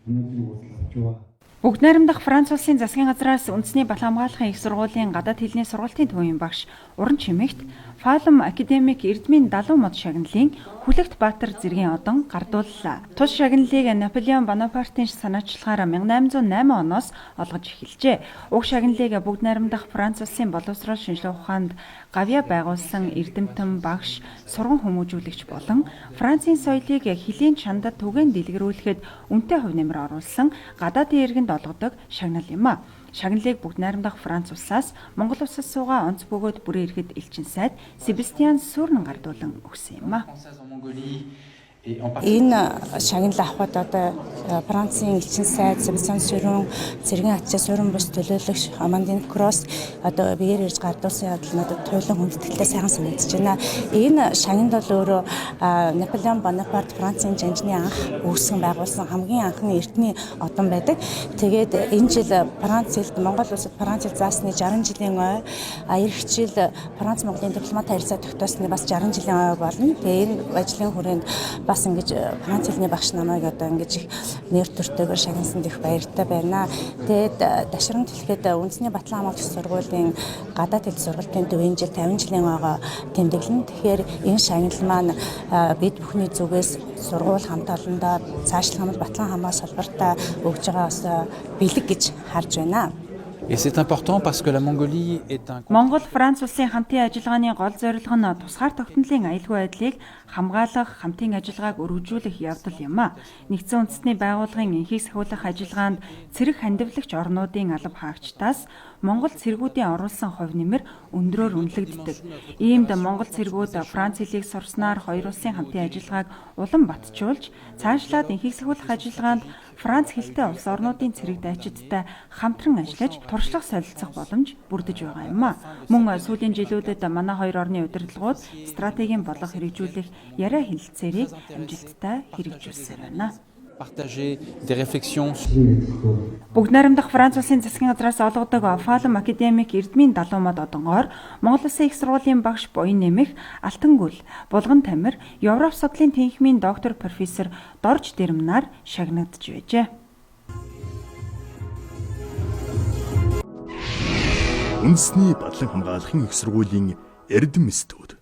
Өнөөдрийн уулзалт авч байгаа. Бүгд найрамдах Франц улсын засгийн газраас үндэсний Батлан хамгаалахын их сургуулийн гадаад хэлний сургалтын төвийн багш Уран Чимэгт Фалм академик Эрдмийн Далуу мод шагналын Хүлэгт Баатар зэргийн одон гардууллаа. Тус шагналыг Наполеон Бонапартын санаачлагаар 1808 оноос олгож эхэлжээ. Уг шагналыг бүгд найрамдах Франц улсын боловсрол шинжилгээ ухаанд гавьяа байгуулсан эрдэмтэн багш, сурган хүмүүжүүлэгч болон Францын соёлыг хөлийн чандад түгээн дэлгэрүүлэхэд үнэтэй хувь нэмэр оруулсан гадаадын иргэнд олгодог шагнал юм а. Шагналыг бүгд найрамдах Франц улсаас Монгол улсад суугаа онц бөгөөд бүрэн эрхэд элчин сайд Себастьян Сүрнэн гардуулан өгсөн юм а. Энэ шагнал авахад одоо Францын элчин сайд Себастьян Сүрэн, цэргийн ачаа Сүрэн бус төлөөлөгч Амандин Кросс одоо биеэр ирж гардуулсан явдал надад туйлын хүндэтгэлтэй сайхан санагдаж байна. Энэ шагнал бол өөрөө Наполеон Бонапарт Францын жанжны анх үүсгэн байгуулсан хамгийн анхны эрдний одон байдаг. Тэгээд энэ жил Франц хэлд Монгол улсад Франц хэл заасны 60 жилийн ой, ирэх жил Франц Монголын дипломат харилцаа тогтоосны бас 60 жилийн ой болно. Тэгээд энэ ажлын хүрээнд бас ингэж Франц хэлний багш намайг одоо ингэж их нэр төртэйгээр шагнасанд их баяртай байна. Тэгээд ташрамт хэлэхэд үндэсний Батлан хамгаалагч сургуулийн гадаад хэл сургалтын төв энэ жил 50 жилийн ойгоо тэмдэглэнэ. Тэгэхээр энэ шагнал маань бид бүхний зүгээс сургууль хамт олондоо цаашлах юм бол Батлан хамгаа салбартаа өгж байгаа бас бэлэг гэж харж байна. Et c'est important parce que la Mongolie est un Монгол Франц улсын хамтын ажиллагааны гол зорилго нь тусгаар тогтнолын аюулгүй байдлыг хамгаалах, хамтын ажиллагааг өргөжүүлэх явдал юм а. Нэгдсэн үндэстний байгууллагын энхийг сахиулах ажиллагаанд цэрэг хандивлагч орнуудын алба хаагчдаас Монгол цэргүүдийн оруулсан хувь нэмэр өндрөөр үнэлэгддэг. Иймд Монгол цэргүүд Франц хэлийг сурснаар хоёр улсын хамтын ажиллагааг улам батжуулж, цаашлаад энхийг сахиулах ажиллагаанд Франц хэлтэй улс орнуудын цэрэг дайчидтай хамтран ажиллаж туршлага солилцох боломж бүрдэж байгаа юм а. Мөн сүүлийн жилүүдэд манай хоёр орны удирдлагууд стратегийн бодлого хэрэгжүүлэх яриа хэлэлцээрийг амжилттай хэрэгжүүлсээр байна. Partager des réflexions. Бүгд найрамдах Франц улсын засгийн газраас олгодог Фалм академик Эрдмийн Далуу мод одонгоор Монгол Улсын их сургуулийн багш Буян Нэмэх, Алтангүл, Булган Тамир, Европ судлалын тэнхимийн доктор профессор Дорж Дэрмнаар шагнагдж байжээ. Үндэсний Батлан хамгаалахын их сургуулийн Эрдэм студи.